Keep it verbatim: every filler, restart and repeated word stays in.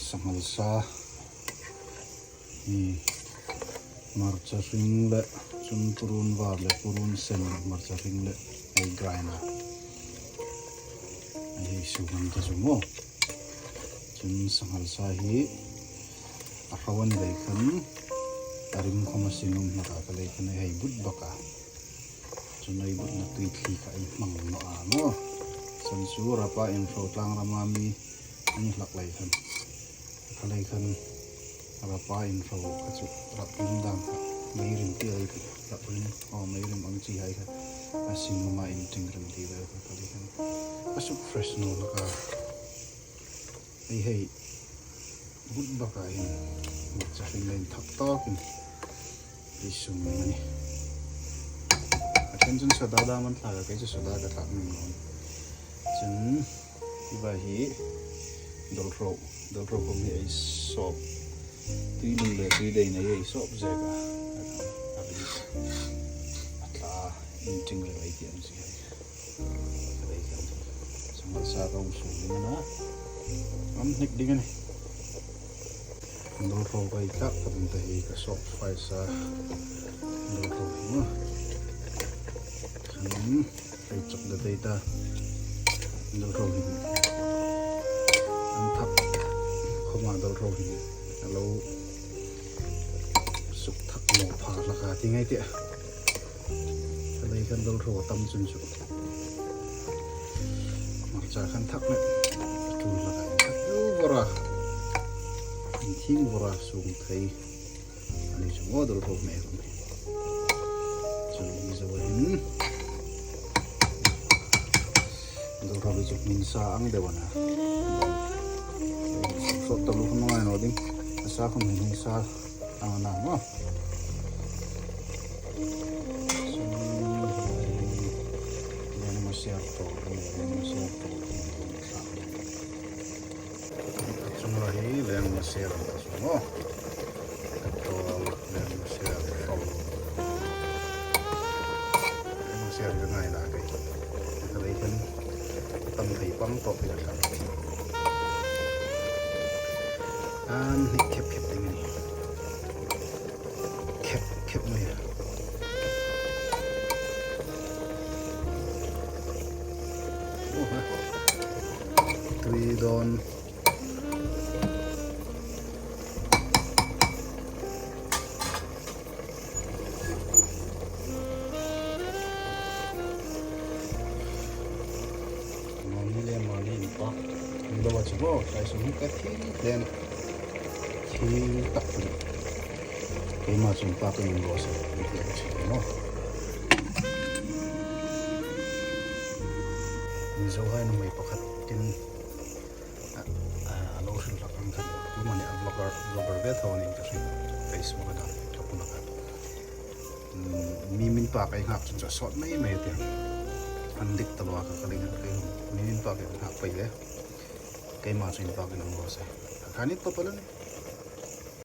Sanghal sa hi hmarcha hring le, chun purun var le, purun sen le, hmarcha hring le ei grind a. Ei hei suk an ta chu maw. Chun sanghal sa hi a hro a ni lei khan, a rim khawm a sing um hlak a, kha lei khan ei hei but bak a. Chun ei butna tui thli kha ei hmang naw a maw. Chun chu rapa inhro tlang rama mi a ni hlak lei khan, kha lei khan rapa inhro kha chu rap rim dang kha, mei rim ti ei tih, rap rim, aw, mei rim ang chi hai kha a sing um a, inting rim ti le kha, kha lei khan a suk fresh naw hlak a. Ei hei but bak a hin, hmarcha hring le inthak takin ei suk a nih. A ṭhen chun soda dam an thlak a, kei chu soda ka thlak nuom naw. Chun hi va hi dawlhro, dawlhro khawm hi ei sawp, tui lung le tui dei nei ei sawp zek a. A ri, a tla, inting rim ei tih ang chi hai. Sanghal sa ka um suk ding a na, am hnik ding a nih. Dawlhro ka ei tlak ka ding ta hi ka sawp fai sa. Dawlhro hi maw. Kan ei chawk da tei ta. Dawlhro hi an thak khawma dawlhro hi a lo suk thak maw pha hlak a ti ngai tih. Kha lei khan dawlhro a tam chun chu hmarcha khan thak met, tul hlak a inthak vawr a, inthing vawr a, sung thei a ni chu maw dawlhro hme khawm hi. Chu hi zo hin dawlhro hi chu hmin sa ang deu a na. Sawt taluo khawm a ngai naw ding. A sa khawm hi hmin sa ang a na maw. Leng masiar tawk, leng masiar tawk. A chunga hi leng masiar ang ta chu maw. Tawk, leng masiar tawk. Leng masiar ka ngai la kei. Ka lei khan tam thei pang tawk hi ka thlak. An hnik khep khep ding a nih. Khep khep mai a. Tui dawn. Mani le mani inpak. Ni lo a chu maw, kai sung ka thil len. Thil tak tu. Keima chun pakin um raw se, ni ti a ka chhin maw. Mizo hai nuhmei pakhat tin a, a, a lo hril hlak ang khan. Tu mani a vlogger, vlogger ve tho ni ka hriet. Facebook a dan, ka pun a khan. Mm, mi min pak ei nghak chun chu a sawt mei mei ti. An dik ta lo a ka, ka ding khan kei hung. Mi min pak ei nghak pei le. Keima chu inpakin um raw se. Kha ni to to le ni.